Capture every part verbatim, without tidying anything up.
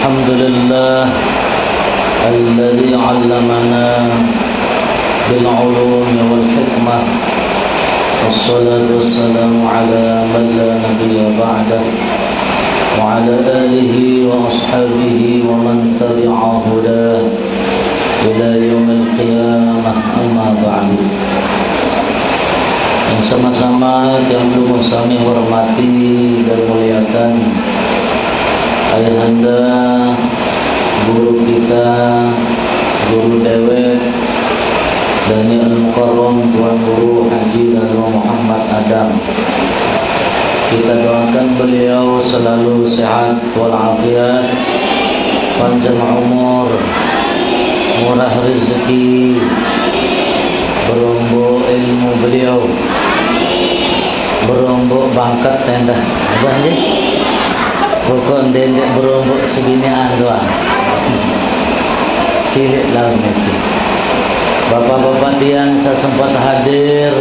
الحمد لله الذي علمنا بالعلوم والحكمة، والصلاة والسلام على من لا نبي بعده، وعلى آله وأصحابه ومن تبع هداه إلى يوم القيامة، أما بعد. Yang sama-sama tiang pelungguh sami hormati dan muliakan Ayahanda guru kita, guru dewek, Dani Al-Mukarram, Tuan Guru Haji Lalu Muhammad Adam. Kita doakan beliau selalu sehat walafiat, panjang umur, murah rezeki, berombok ilmu beliau, berombok bangkat tenda. Apa ni? Pokok ndendek berombok segini andoang. Silik lawan itu. Bapak-bapak tiang sasempat hadir,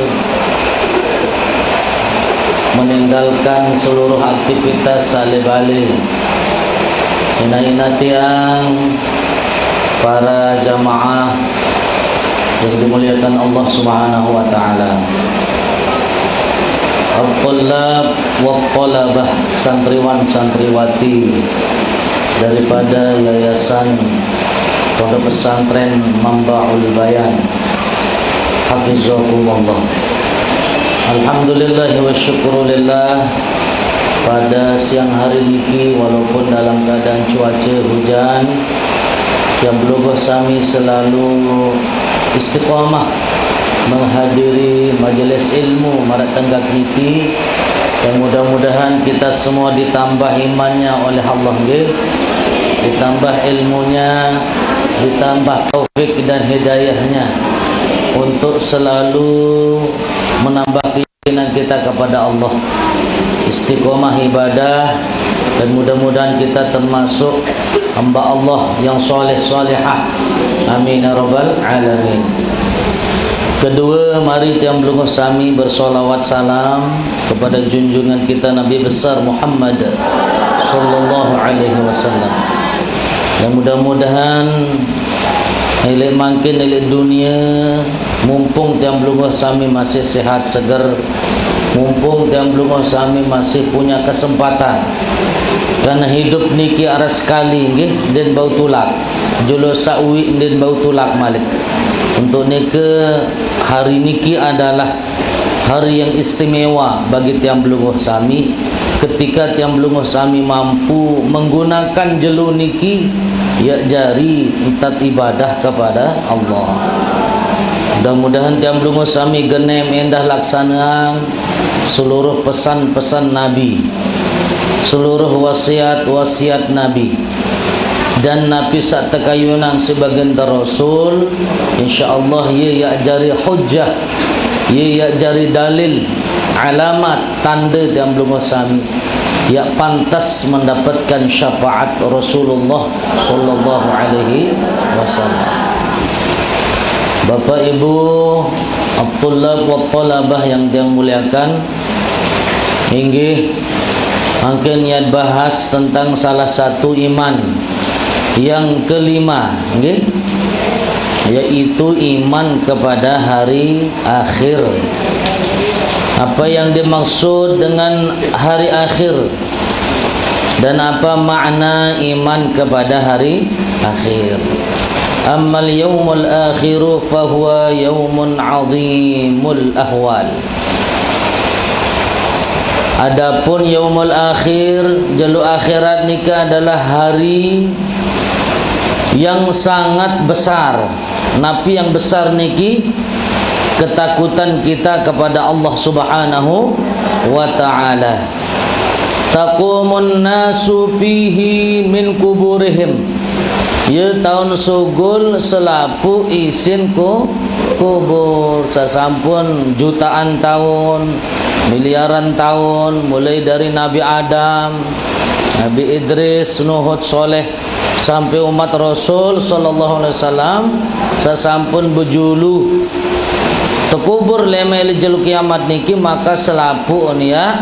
meninggalkan seluruh aktivitas sale-bale. Ina-ina tiang, para jamaah yang dimuliakan Allah Subhanahu wa Ta'ala. At-tullab wa talabah, santriwan santriwati daripada Yayasan Pondok Pesantren Mambaul Bayan. Hafizakumullah. Alhamdulillah wa syukrulillah, pada siang hari niki, walaupun dalam keadaan cuaca hujan, tiang pelungguh sami selalu istiqamah menghadiri majelis ilmu marak tenggak niki. Dan mudah-mudahan kita semua ditambah imannya oleh Allah, nggih. Ditambah ilmunya, ditambah taufik dan hidayahnya untuk selalu menambah keyakinan kita kepada Allah, istiqomah ibadah, dan mudah-mudahan kita termasuk hamba Allah yang soleh solehah. Amin ya rabbal alamin. Kedua, mari tiang pelungguh sami bersolawat salam kepada junjungan kita Nabi besar Muhammad sallallahu alaihi wasallam. Dan mudah-mudahan elek mangkin elek dunia, mumpung tiang pelungguh sami masih sehat seger, mumpung tiang pelungguh sami masih punya kesempatan. Karena hidup niki aras sekali, nggih, den bau tulak. Jolo sawi den bau tulak malik. Untuk nike, hari niki adalah hari yang istimewa bagi tiang pelungguh sami, ketika tiang pelungguh sami mampu menggunakan jelo niki, ya jari entat ibadah kepada Allah. Mudah-mudahan tiang pelungguh sami genem endah laksanaan seluruh pesan-pesan Nabi, seluruh wasiat-wasiat Nabi. Dan napi sak tekayunan sebagian Rasul, insyaallah ye ya jari hujjah, ye ya jari dalil, alamat, tanda tiang pelungguh sami ya pantas mendapatkan syafaat Rasulullah sallallahu alaihi wasallam. Bapak Ibu, at-tullab wa talabah yang tiang muliakan, inggih, mangkin nyat bahas tentang salah satu iman yang kelima, nggih, yaitu iman kepada hari akhir. Apa yang dimaksud dengan hari akhir dan apa makna iman kepada hari akhir? Ammal yaumul akhiru fahuwa yaumun azimul ahwal. Adapun yaumul akhir, jelo akhirat niki adalah hari yang sangat besar. Napi yang besar niki? Ketakutan kita kepada Allah Subhanahu wa taala. Taqumun nasu fihi min kuburihim. Ya taun sugul selapuq isin ku-, kubur. Sasampun jutaan taun, miliaran taun, mulai dari Nabi Adam, Nabi Idris, Nuh, Hud, Saleh, sampai umat Rasul sallallahu alaihi wasallam, sasampun bejulu tekubur leq meq leq jelo kiamat niki, maka selapuq nia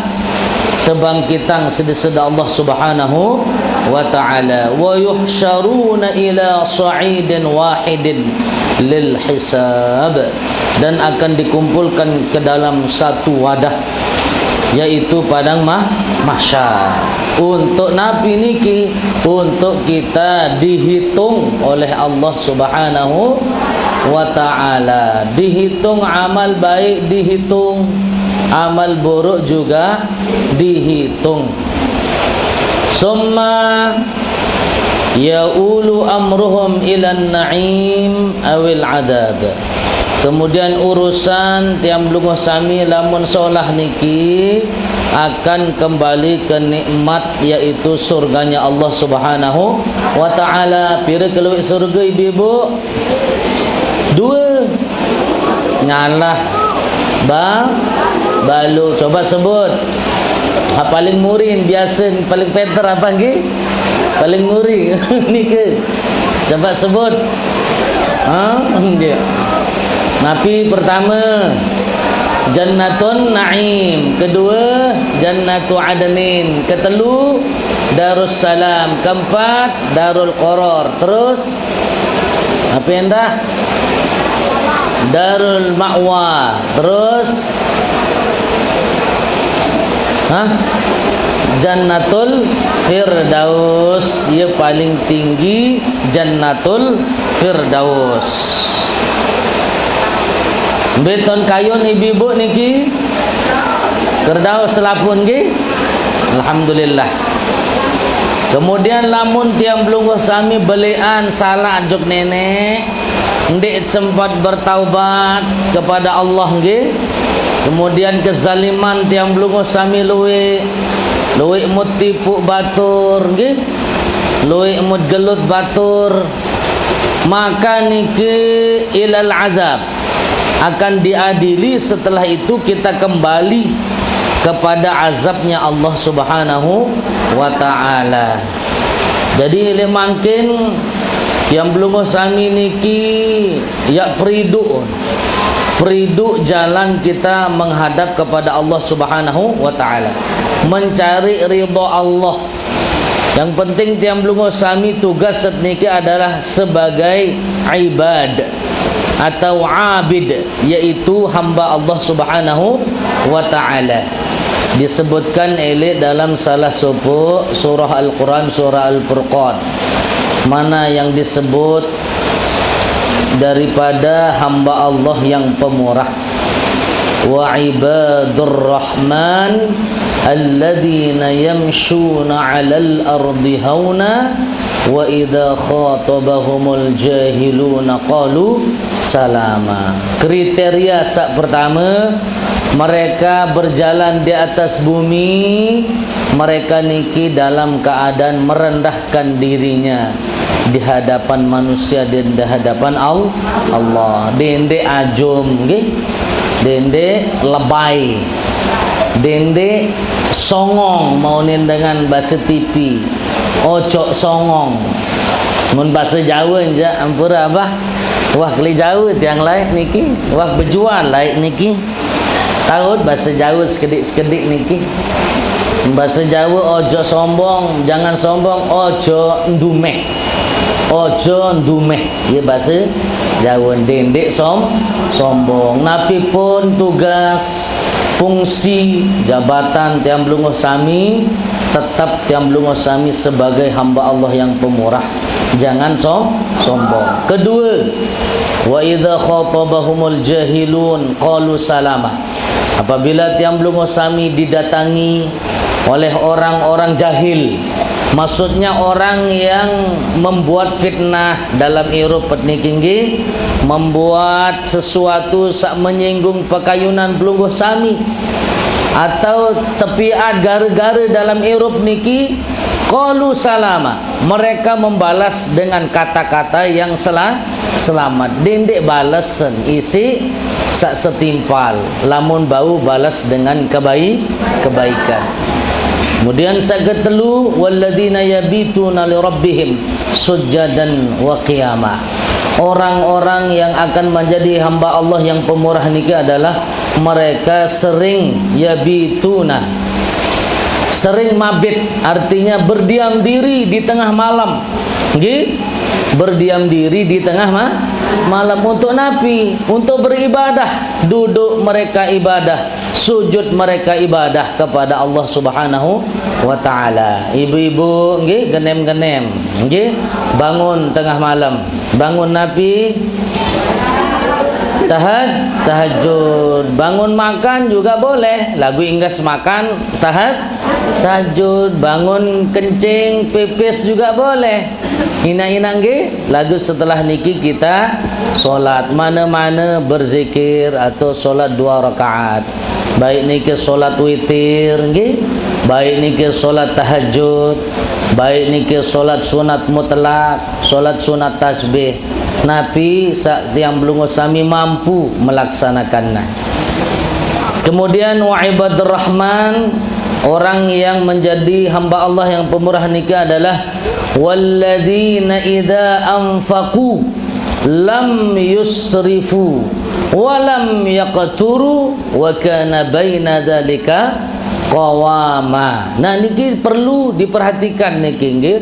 tebangkitang sediseda Allah Subhanahu wa taala. Wa yuhsyaruna ila sa'idin wahidin lil hisab, dan akan dikumpulkan ke dalam satu wadah, yaitu padang mah mahsyar. Untuk napi niki? Untuk kita dihitung oleh Allah Subhanahu wa taala. Dihitung amal baik, dihitung amal buruk juga dihitung. Summa yaulu amruhum ilan na'im awil adab. Kemudian urusan tiang belungguh sami lamun solah niki akan kembali ke nikmat, yaitu surganya Allah Subhanahu wa taala. Pira keluik surga ibu-ibu? Dua. Nyalah. Ba, balu. Coba sebut. Ha, paling muring biasa, paling pinter apa nggih? Paling muring. Nika. Coba sebut. Ha? Nggih. Napi pertama? Jannatun Naim. Kedua, Jannatu Adnin. Ketelu, Darussalam. Keempat, Darul Qarar. Terus, apa yang dah? Darul Ma'wa. Terus, hah? Jannatul Firdaus. Ya, paling tinggi Jannatul Firdaus. Beton kayun ibu-ibu niki. Firdaus selapun nggih. Alhamdulillah. Kemudian lamun tiang belungguh sami belian salah juk nenek, ndik sempat bertaubat kepada Allah nggih. Kemudian kezaliman tiang belungguh sami luwih, luwih mut tipu batur nggih. Luwih mut gelut batur. Maka niki ilal azab, akan diadili, setelah itu kita kembali kepada azabnya Allah Subhanahu wa taala. Jadi, lek mangkin tiang belungguh sami niki ya peridu, peridu jalan kita menghadap kepada Allah Subhanahu wa taala, mencari ridha Allah. Yang penting tiang belungguh sami tugas saat niki adalah sebagai ibad atau abid, yaitu hamba Allah Subhanahu wa taala. Disebutkan elek dalam salah satu surah Al-Quran, surah Al-Furqan, mana yang disebut daripada hamba Allah yang pemurah. Wa ibadur rahman alladzina yamshuna 'alal ardi hauna wa idza khatabahumul jahiluna qalu salama. Kriteria sak pertama, mereka berjalan di atas bumi, mereka niki dalam keadaan merendahkan dirinya di hadapan manusia dan di hadapan Al-, Allah. Dende ajum nggih. Dende lebay. Dende songong, maunin dengan bahasa T P. Ojo songong. Mun bahasa Jawa nja, ampura abah. Wah, keli Jawa tiang laik niki. Wah, bejual laik niki. Tahu bahasa Jawa sekedik-sekedik niki. Bahasa Jawa ojo sombong, jangan sombong, ojo ndumeh. Ojo ndumeh. Ya, bahasa Jawa, dende som-, sombong. Napi pun tugas, fungsi, jabatan tiang belungguh sami, tetap tiang belungguh sami sebagai hamba Allah yang pemurah. Jangan som-, sombong. Kedua, wa idza khatabahumul jahilun qalu salama. Apabila tiang belungguh sami didatangi oleh orang-orang jahil, maksudnya orang yang membuat fitnah dalam irup petniki nggih, membuat sesuatu sak menyinggung pakayunan belungguh sami, atau tepiat gara-gara dalam irup niki, qalu salama. Mereka membalas dengan kata-kata yang sela-, selamat. Dende balesen isi sak setimpal, lamun bau balas dengan kebaik-, kebaikan. Kemudian sak ketelu, walladzina yabituna li rabbihim sujjadan wa qiyama. Orang-orang yang akan menjadi hamba Allah yang pemurah niki adalah mereka sering yabituna, Sering mabit, artinya berdiam diri di tengah malam. Nggih? Berdiam diri di tengah ma-, malam. Untuk napi? Untuk beribadah. Duduk mereka ibadah, sujud mereka ibadah kepada Allah Subhanahu wa taala. Ibu-ibu, nggih, genem-genem. Nggih, bangun tengah malam. Bangun napi? Tahaj-, tahajud. Bangun makan juga boleh. Lagu inggas makan, tahaj-, tahajud. Bangun kencing, pipis juga boleh. Inak-inak nggih, lagu setelah niki kita solat. Mana-mana berzikir atau solat dua rakaat. Baik niki solat witir nggih, baik niki solat tahajud, baik niki solat sunat mutlak, solat sunat tasbih. Napi sa-, tiang pelungguh sami mampu melaksanakannya. Kemudian wa ibadur rahman, orang yang menjadi hamba Allah yang pemurah niki adalah walladzina idza anfaqu lam yusrifu wa lam yaqturu wa kana baina dzalika qawama. Nah, niki perlu diperhatikan niki nggih,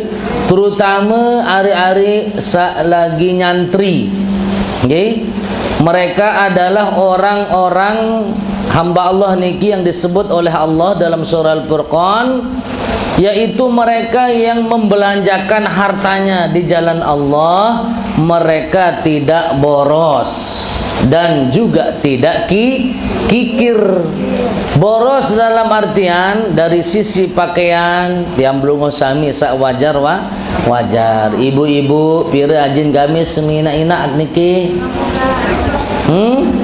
terutama ari-ari sa-, lagi nyantri. Nggih. Mereka adalah orang-orang hamba Allah niki yang disebut oleh Allah dalam surah Al-Furqan, yaitu mereka yang membelanjakan hartanya di jalan Allah, mereka tidak boros dan juga tidak ki-, kikir. Boros dalam artian dari sisi pakaian, tiang pelungguh sami sak wajar wa-, wajar. Ibu-ibu, pira ajin gamis sami inak-inak niki? Hmm?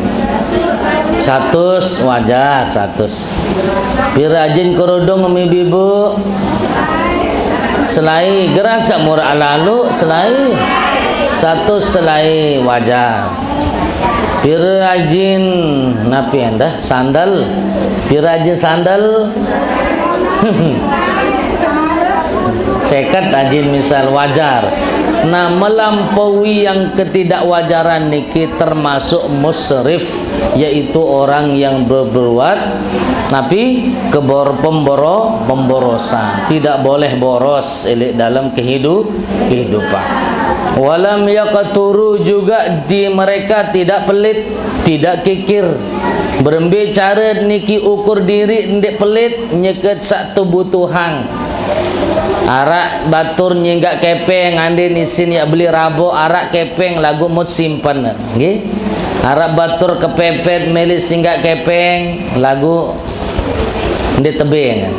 Satus, wajar, satus. Pira ajin kerudung, ibu-ibu? Selai, gerasa murah lalu, selai. Satus selai, wajar. Pira ajin napi endah? Sandal. Pira ajin sandal? Seket ajin misal, wajar. Nah, melampaui yang ketidakwajaran niki termasuk musrif, yaitu orang yang berbuat napi? Kebor-, pemboro-, pemborosan. Tidak boleh boros elik dalam kehidu-, kehidupan. Walam yaqturu, juga di mereka tidak pelit, tidak kikir. Berembe cara niki ukur diri ndik pelit, nyeket sak tubuh Tuhan. Arak batur nyenggak kepeng, andin isin yak beli rabok, arak kepeng lagu mut simpen. Nggih. Arak batur kepepet, meli singgak kepeng lagu ndik tebing.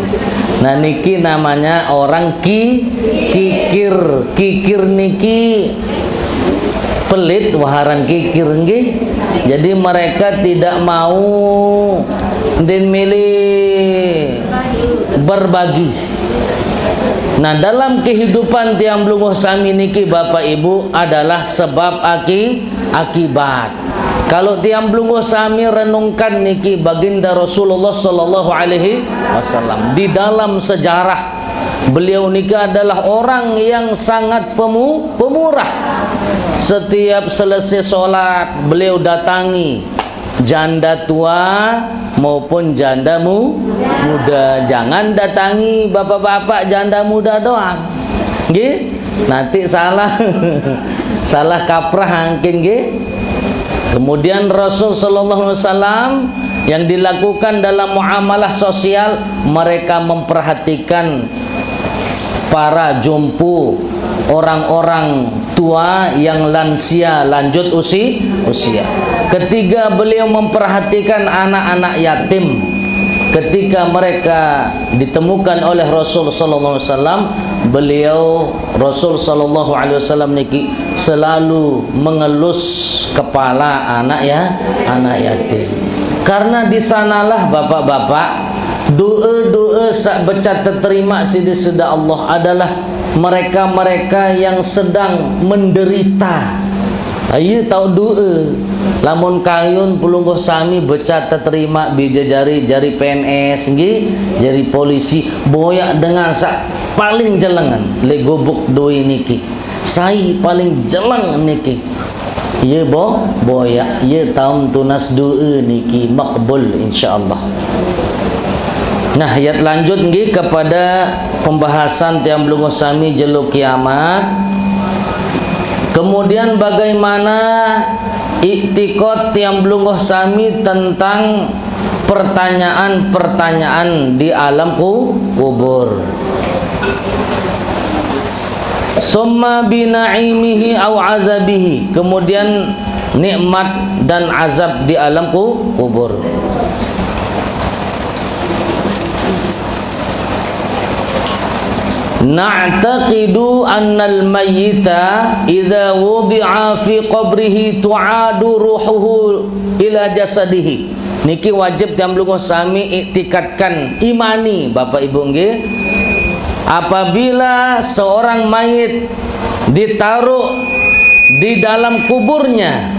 Nah, niki namanya orang ki-, kikir. Kikir niki pelit, waharan kikir nggih. Jadi mereka tidak mau din milih berbagi. Nah, dalam kehidupan tiang pelungguh sami niki, Bapak Ibu, adalah sebab aki-, akibat. Kalau tiang pelungguh sami renungkan niki baginda Rasulullah sallallahu alaihi wasallam di dalam sejarah, beliau niki adalah orang yang sangat pemu-, pemurah. Setiap selesai solat, beliau datangi janda tua maupun janda mu-, muda. Jangan datangi bapak-bapak janda muda doang. Nggih? Nanti salah, salah kaprah angkin nggih. Kemudian Rasul sallallahu alaihi wasallam yang dilakukan dalam muamalah sosial, mereka memperhatikan para jompo, orang-orang tua yang lansia, lanjut usi-, usia. Ketiga, beliau memperhatikan anak-anak yatim. Ketika mereka ditemukan oleh Rasul sallallahu alaihi wasallam, beliau, Rasul sallallahu alaihi wasallam niki selalu mengelus kepala anak ya, anak yatim. Karena di sanalah, bapak-bapak, doa-doa sak becat terima sidi sida Allah adalah mereka-mereka yang sedang menderita. Ayo tau doa. Lamun kayun pelungguh sami becat terima, bija jari, jari P N S nggih, jari polisi, boyak dengan sak paling jelengan le gubuk doi niki. Sai paling jeleng niki. Ye bo-, boyak, ye taun tunas doa niki makbul, insyaallah. Nah, ayat lanjut nggih kepada pembahasan tiang pelungguh sami jelo kiamat. Kemudian bagaimana iktikad tiang pelungguh sami tentang pertanyaan-pertanyaan di alam ku-, kubur. Summa bina'imihi au azabihi, kemudian nikmat dan azab di alam ku-, kubur. Na'taqidu annal mayyita idza wudi'a fi qabrihi tu'adu ruhuhu ila jasadihi. Niki wajib tiang pelungguh sami iktikadkan, imani, Bapak Ibu nggih. Apabila seorang mayit ditaruh di dalam kuburnya,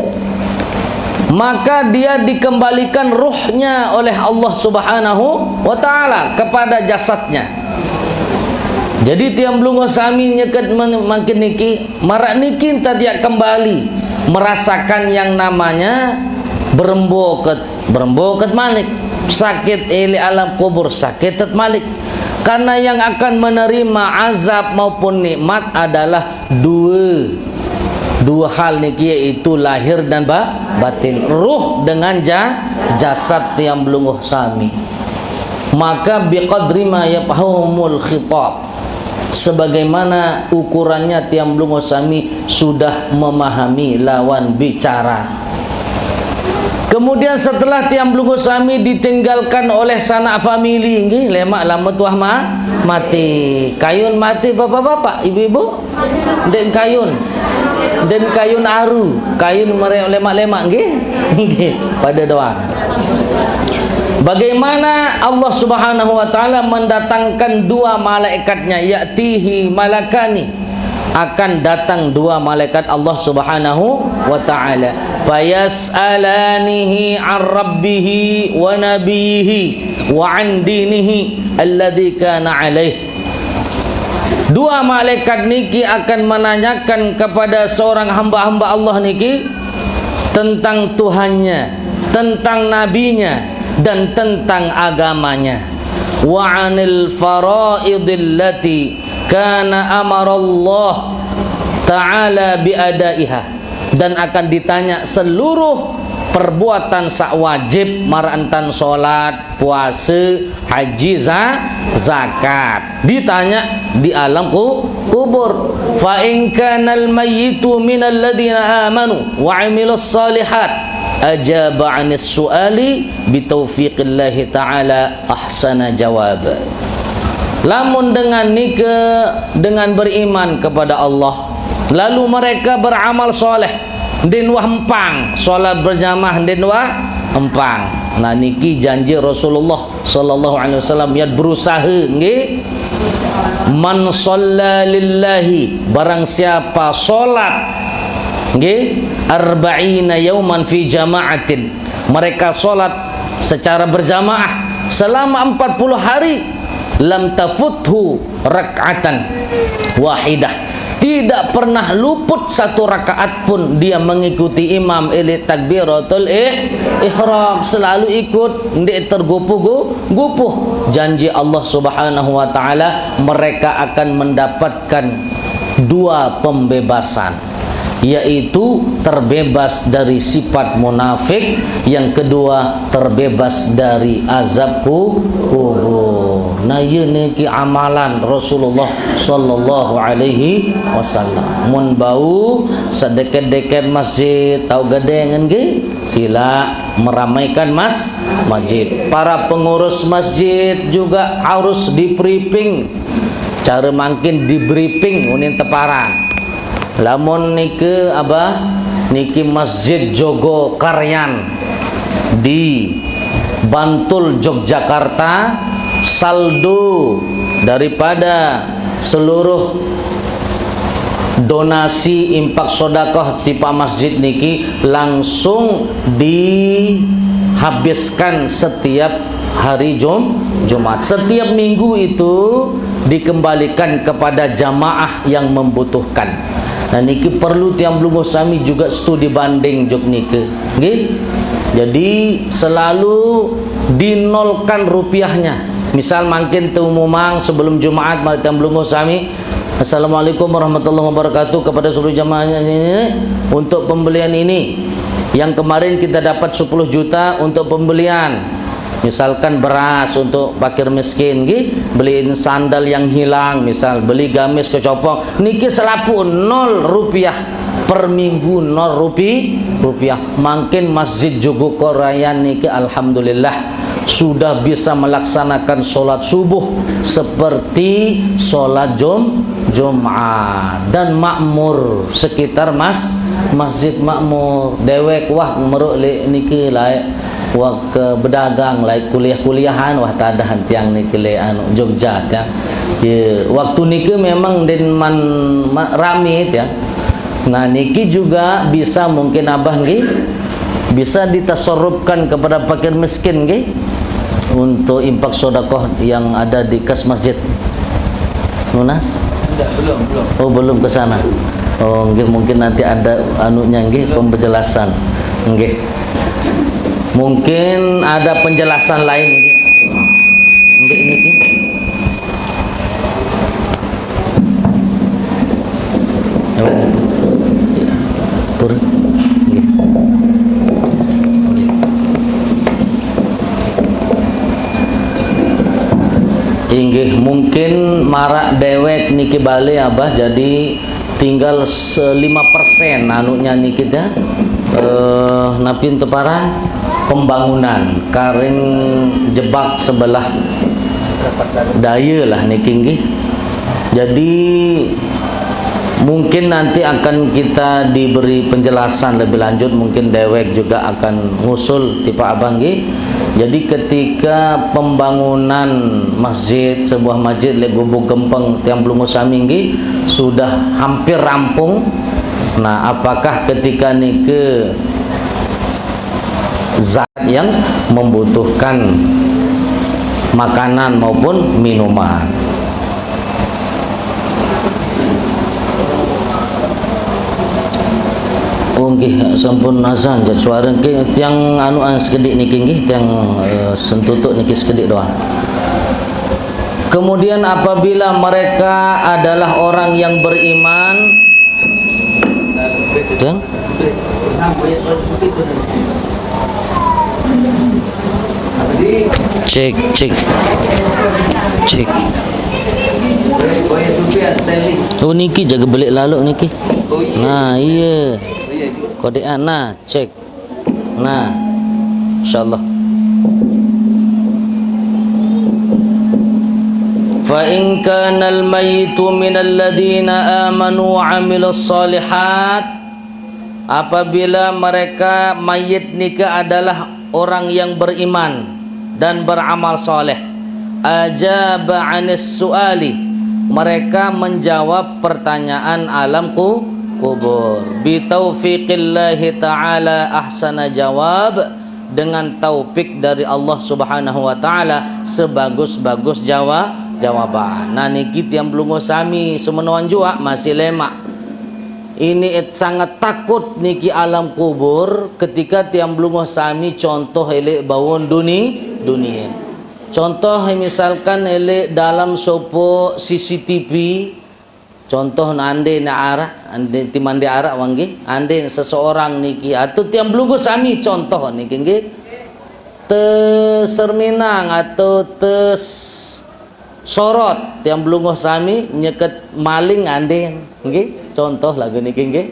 maka dia dikembalikan ruhnya oleh Allah Subhanahu wa Ta'ala kepada jasadnya. Jadi tiang pelungguh sami nyeket men-, mangkin niki, marak niki enta dia kembali merasakan yang namanya berembo ket, berembo ket malik. Sakit elek alam kubur, sakit tet malik. Karena yang akan menerima azab maupun nikmat adalah dua, dua hal niki, yaitu lahir dan ba-, batin, ruh dengan ja-, jasad tiang pelungguh sami. Maka biqadri ma yafhamul khitab, sebagaimana ukurannya tiang pelungguh sami sudah memahami lawan bicara. Kemudian setelah tiang pelungguh sami ditinggalkan oleh sanak famili nggih, lemak lama tuah ma-, mati. Kayun mati, bapak-bapak, ibu-ibu? Ndeq kayun. Ndeq kayun aru, kayun mere-, lemak-lemak nggih. Nggih, pada doang. Bagaimana Allah Subhanahu wa Ta'ala mendatangkan dua malaikatnya, ya'tihi malakani, akan datang dua malaikat Allah Subhanahu wa Ta'ala. Fayas'alanihi an rabbihi wa nabiyihi wa an dinihi alladzi kana alaih. Dua malaikat niki akan menanyakan kepada seorang hamba-hamba Allah niki tentang Tuhannya, tentang nabinya, dan tentang agamanya. Wa anil faraidil lati kana amarallah ta'ala biadaiha. Dan akan ditanya seluruh perbuatan saq wajib, marantan salat, puase, haji, za-, zakat. Ditanya di alam ku-, kubur. Fa in kanal mayyitu minal ladzina amanu wa amilus shalihat ajaba anis su'ali bitaufiqillahi ta'ala ahsana jawab. Lamun dengan nike, dengan beriman kepada Allah, lalu mereka beramal soleh, ndeqn wah empang, salat berjamaah ndeqn wah empang. Nah, niki janji Rasulullah sallallahu alaihi wasallam, yat berusahe, nggih. Man shalla lillahi, barang siapa salat, nggih, arba'ina yauman fi jama'atin, mereka salat secara berjamaah selama empat puluh hari, lam tafuthu rak'atan wahidah, tidak pernah luput satu rakaat pun dia mengikuti imam ili takbiratul ih-, ihram, selalu ikut, ndeq tergupuh-gu-, gupuh. Janji Allah Subhanahu wa Ta'ala, mereka akan mendapatkan dua pembebasan, yaitu terbebas dari sifat munafik, yang kedua terbebas dari azab ku-, kubur. Nah, iye niki amalan Rasulullah sallallahu alaihi wasallam. Mun bau sedeket-deket masjid, tau gede ngen nggih? Sila meramaikan mas-, masjid. Para pengurus masjid juga harus di-briefing. Cara mangkin di-briefing unin teparan. Lamun nike, Abah, niki Masjid Jogokaryan di Bantul, Yogyakarta, saldo daripada seluruh donasi infak sodakoh tipa masjid niki langsung dihabiskan setiap hari Jum-, Jumat. Setiap minggu itu dikembalikan kepada jamaah yang membutuhkan. Nah, niki perlu tiang pelungguh sami juga studi banding jok nike. Nggih. Jadi selalu dinolkan rupiahnya. Misal mangkin temu mang sebelum Jumat, mari tiang pelungguh sami, "Assalamualaikum warahmatullahi wabarakatuh," kepada seluruh jamaahnya ini, untuk pembelian ini. Yang kemarin kita dapat sepuluh juta untuk pembelian. Misalkan beras untuk fakir miskin, nggih, beliin sandal yang hilang, misal beli gamis kecopong, niki selapuh nol rupiah per minggu, nol rupi-, rupiah. Mangkin Masjid Jogokarian niki alhamdulillah sudah bisa melaksanakan sholat subuh seperti sholat Jum-, Jumat dan makmur sekitar mas-, masjid makmur. Dewek wah meruk lek niki laik wah ke bedagang, laik kuliah-kuliahan, wah tadahan tiang niki lek anu Jogja tiang. Ya, waktu niki memang den man ma-, rame tiang. Nah, niki juga bisa mungkin Abah nggih bisa ditasarrufkan kepada fakir miskin nggih untuk infak sedekah yang ada di kas masjid. Nunas? Enggak, belum, belum. Oh, belum ke sana. Oh, nggih, mungkin nanti ada anunya nggih, belum. Penjelasan. Nggih. Mungkin ada penjelasan lain nggih. Nggih, ini nggih. Oh, nggih. Pur. Nggih. Inggih, mungkin marak dewek niki balik, Abah, jadi tinggal se-, lima persen anunya niki dah. Eh, napi untuk para pembangunan karing jebak sebelah daya lah niki nggih. Jadi mungkin nanti akan kita diberi penjelasan lebih lanjut, mungkin dewek juga akan ngusul tipe Abah nggih. Jadi ketika pembangunan masjid, sebuah masjid lek Gubuk Gempeng tiang pelungguh sami nggih sudah hampir rampung. Nah, apakah ketika nike zat yang membutuhkan makanan maupun minuman? Oh, nggih, sampun azan, jat suara nggih, tiang anu, ah, sekedik niki nggih, tiang, eh, sentutuk niki sekedik doang. Kemudian apabila mereka adalah orang yang beriman, tiang? Cek, cek. Cek. Oh, niki jaga belik lalu niki. Nah, iya. Kodekan, nah, cek. Nah, insyaallah. Fa in kanal mayyitu minal ladzina amanu wa amilus shalihat, apabila mereka mayit nika adalah orang yang beriman dan beramal saleh, ajaba anis suali, mereka menjawab pertanyaan alam ku-, kubur. Bi taufiqillahi ta'ala ahsana jawab, dengan taufik dari Allah Subhanahu wa taala sebagus-bagus jawa-, jawaban. Nah, niki tiang pelungguh sami semenoan jua masih lemak. Ini it sangat takut niki alam kubur ketika tiang pelungguh sami contoh elek bawon duni-, dunia. Contoh misalkan elek dalam sopo C C T V, contoh nande na arak, ande timande arak wangge, ande seseorang niki atau tiang pelungguh sami contoh niki nggih. Teserminang atau tes sorot tiang pelungguh sami nyeket maling ande nggih. Contoh lagu niki nggih.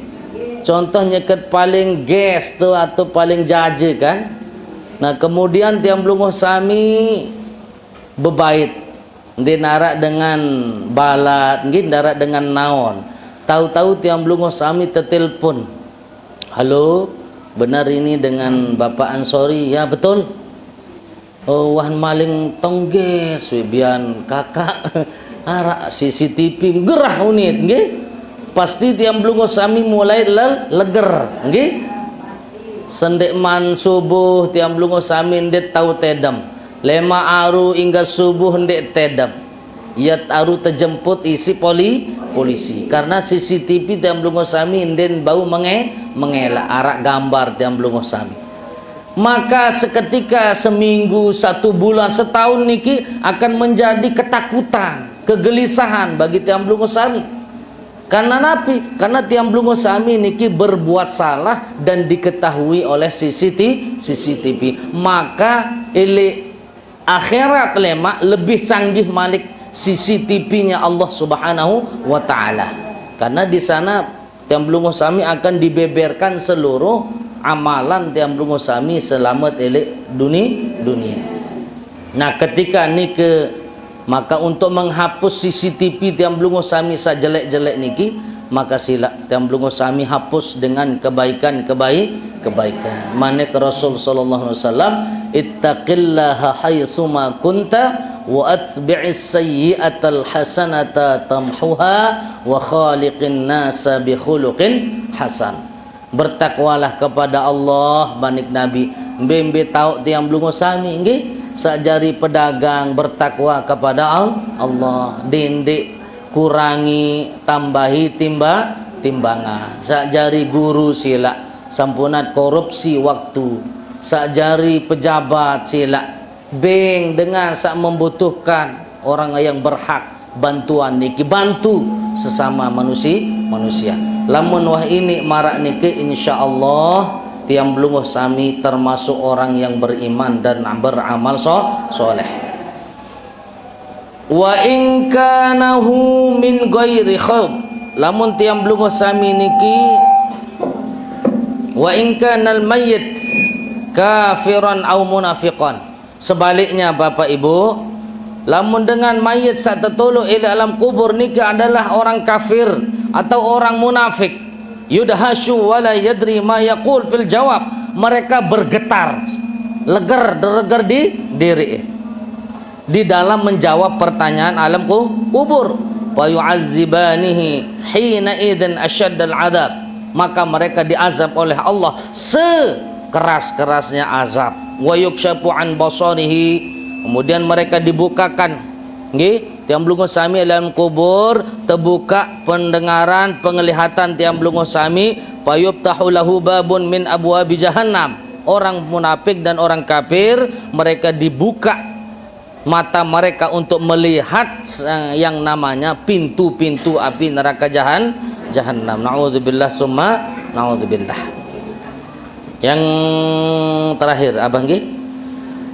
Contoh nyeket paling ges tu atau paling jaje kan. Nah, kemudian tiang pelungguh sami bebait. Nde narak dengan balat, nggih, narak dengan naon. Tahu-tahu tiang pelungguh sami tetelpon. "Halo, benar ini dengan Bapak Ansori?" "Ya, betul." "Oh, wah maling tongges, wibian kakak." Arak C C T V gerah unit, nggih. Pasti tiang pelungguh sami mulai le-, leger, nggih. Sendek man subuh tiang pelungguh sami ndet tahu tedem. Lema aru hingga subuh ndik tedep. Yat aru tejemput isi poli-, polisi. Karena C C T V tiang pelungguh sami ndin bau menge-, mengelak arak gambar tiang pelungguh sami. Maka seketika, seminggu, satu bulan, setahun niki akan menjadi ketakutan, kegelisahan bagi tiang pelungguh sami. Karena napi? Karena tiang pelungguh sami niki berbuat salah dan diketahui oleh C C T V, C C T V. Maka elek akhirat lemak lebih canggih malik C C T V-nya Allah Subhanahu wa Ta'ala. Karena di sana tiang pelungguh sami akan dibeberkan seluruh amalan tiang pelungguh sami selamat elek duni-, dunia. Nah, ketika nike, maka untuk menghapus C C T V tiang pelungguh sami sajelek-jelek niki, maka sila tiang pelungguh sami hapus dengan kebaikan-kebaik-, kebaikan. Manik Rasul sallallahu alaihi wasallam, "Ittaqillaha haitsuma kunta wa atbi'is sayyi'atal hasanata tamhuha wa khaliqin nasa bi khuluqin hasan." Bertakwalah kepada Allah, manik Nabi. Mbe-mbe tau tiang pelungguh sami nggih, sak jari pedagang bertakwa kepada Al-, Allah. Dendik kurangi, tambahi timba-, timbangan. Sak jari guru sila, sampunat korupsi waktu. Sak jari pejabat sila, beng dengan sak membutuhkan, orang yang berhak bantuan niki, bantu sesama manusi-, manusia. Lamun wah ini marak niki, insya Allah tiang pelungguh sami termasuk orang yang beriman dan beramal so-, soleh. Wa in kana hu min ghairi khaub. Lamun tiang pelungguh sami niki, wa in kanal mayyit kafiran au munafiqan. Sebaliknya, Bapak Ibu, lamun dengan mayit sak tetolok elek alam kubur niki adalah orang kafir atau orang munafik, yudhasyu wa la yadri ma yaqul fil jawab. Mereka bergetar, leger, dereger di diri di dalam menjawab pertanyaan alam ku-, kubur. Fa yu'azzibanihi hina idzin asyaddal adzab. Maka mereka diazab oleh Allah sekeras-kerasnya azab. Wa yuksyafu an basarihi. Kemudian mereka dibukakan, nggih, tiang pelungguh sami dalam kubur, terbuka pendengaran, penglihatan tiang pelungguh sami. Fa yuftahu lahu babun min abwabi jahannam. Orang munafik dan orang kafir, mereka dibuka mata mereka untuk melihat, eh, yang namanya pintu-pintu api neraka jahan-, jahannam. Naudzubillah summa naudzubillah. Yang terakhir, abah nggih.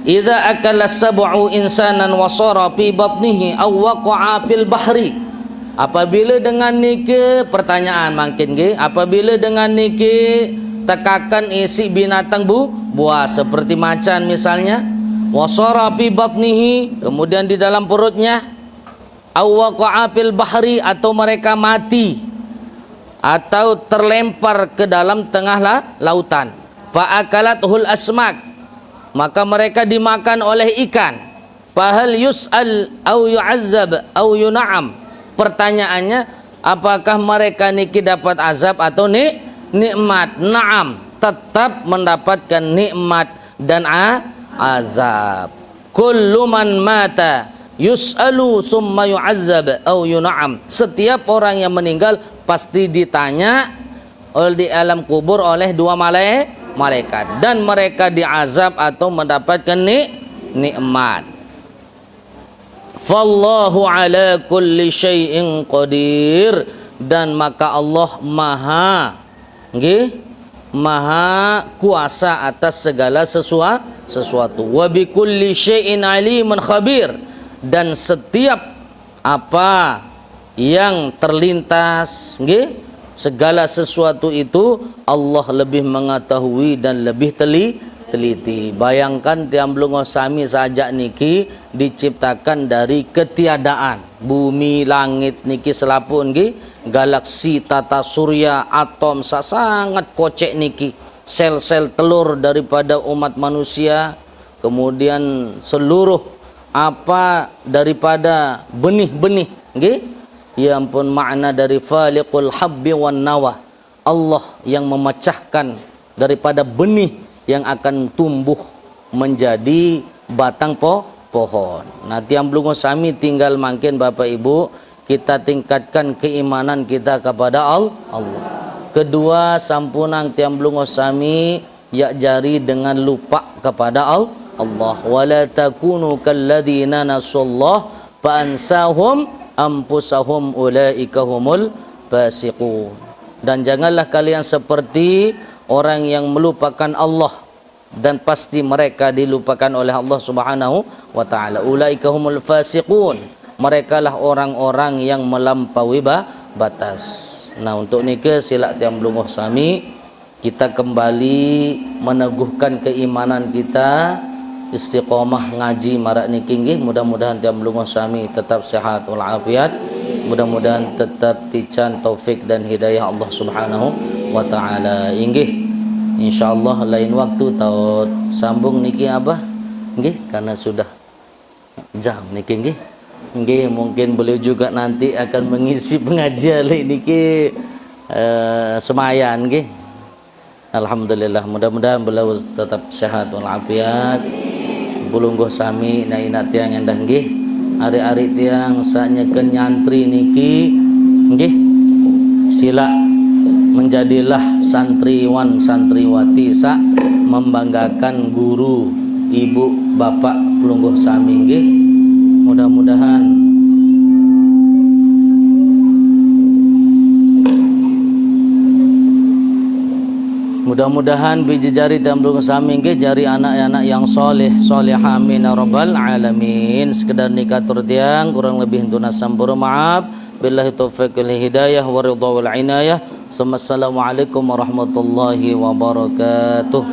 Idza akala sab'u insanan wa sara fi batnihi aw waqa'a fil bahri. Apabila dengan niki, pertanyaan mangkin nggih, apabila dengan niki tekakan isi binatang bu-, buas seperti macan misalnya, wa sara fi batnihi, kemudian di dalam perutnya, aw waqa'a fil bahri, atau mereka mati atau terlempar ke dalam tengah la-, lautan, fa akalathul asmak, maka mereka dimakan oleh ikan. Fahal yus'al au yu'azzab au yun'am? Pertanyaannya, apakah mereka niki dapat azab atau ni-, nikmat? Naam, tetap mendapatkan nikmat dan a-, azab. Kullu man mata yus'alu summa yu'azzab au yun'am. Setiap orang yang meninggal pasti ditanya oleh di alam kubur oleh dua malai-, malaikat, dan mereka diazab atau mendapatkan ni-, nikmat. Fallahu ala kulli syai'in qadir, dan maka Allah maha, nggih, maha kuasa atas segala sesua-, sesuatu. Wa bi kulli syai'in alimun khabir, dan setiap apa yang terlintas, nggih, segala sesuatu itu Allah lebih mengetahui dan lebih teli-, teliti. Bayangkan tiang pelungguh sami sajak niki diciptakan dari ketiadaan. Bumi, langit niki selaput nggih, galaksi, tata surya, atom sa-, sangat kocek niki. Sel-sel telur daripada umat manusia, kemudian seluruh apa daripada benih-benih, nggih? Ya ampun, makna dari faliqul habbi wan nawa. Allah yang memecahkan daripada benih yang akan tumbuh menjadi batang po-, pohon. Nah, tiang pelungguh sami tinggal mangkin, Bapak Ibu, kita tingkatkan keimanan kita kepada Al-, Allah. Kedua, sampunang tiang pelungguh sami yak jari dengan lupa kepada Al-, Allah. Wala takunu kalladzina nasullah fa ansahum anfusahum ulaika humul fasiqun. Dan janganlah kalian seperti orang yang melupakan Allah, dan pasti mereka dilupakan oleh Allah Subhanahu wa taala. Ulaika humul fasiqun. Merekalah orang-orang yang melampaui ba-, batas. Nah, untuk niki silak tiang belungguh sami, kita kembali meneguhkan keimanan kita, istiqomah ngaji marak niki nggih. Mudah-mudahan tiang belungguh sami tetap sehat walafiat. Mudah-mudahan tetap pican taufik dan hidayah Allah Subhanahu wa taala. Inggih. Insyaallah lain waktu taut sambung niki Abah. Nggih, karena sudah jam niki nggih. Nggih, mungkin beliau juga nanti akan mengisi pengajian li niki, eh, semayan nggih. Alhamdulillah, mudah-mudahan beliau tetap sehat walafiat. Belungguh sami nak inak tiang endah nggih. Ari-ari tiang sanyeken nyantri niki nggih. Silak menjadilah santriwan santriwati sak membanggakan guru, ibu, bapak, pelungguh sami nggih. Mudah-mudahan, mudah-mudahan biji jari tiang pelungguh sami nggih jari anak-anak yang soleh, solehah, amin ya rabbal alamin. Sekedar niki atur tiang, kurang lebih tunas sampura maaf. Billahi taufiq wal hidayah wa ridha wal inayah. Assalamualaikum warahmatullahi wabarakatuh.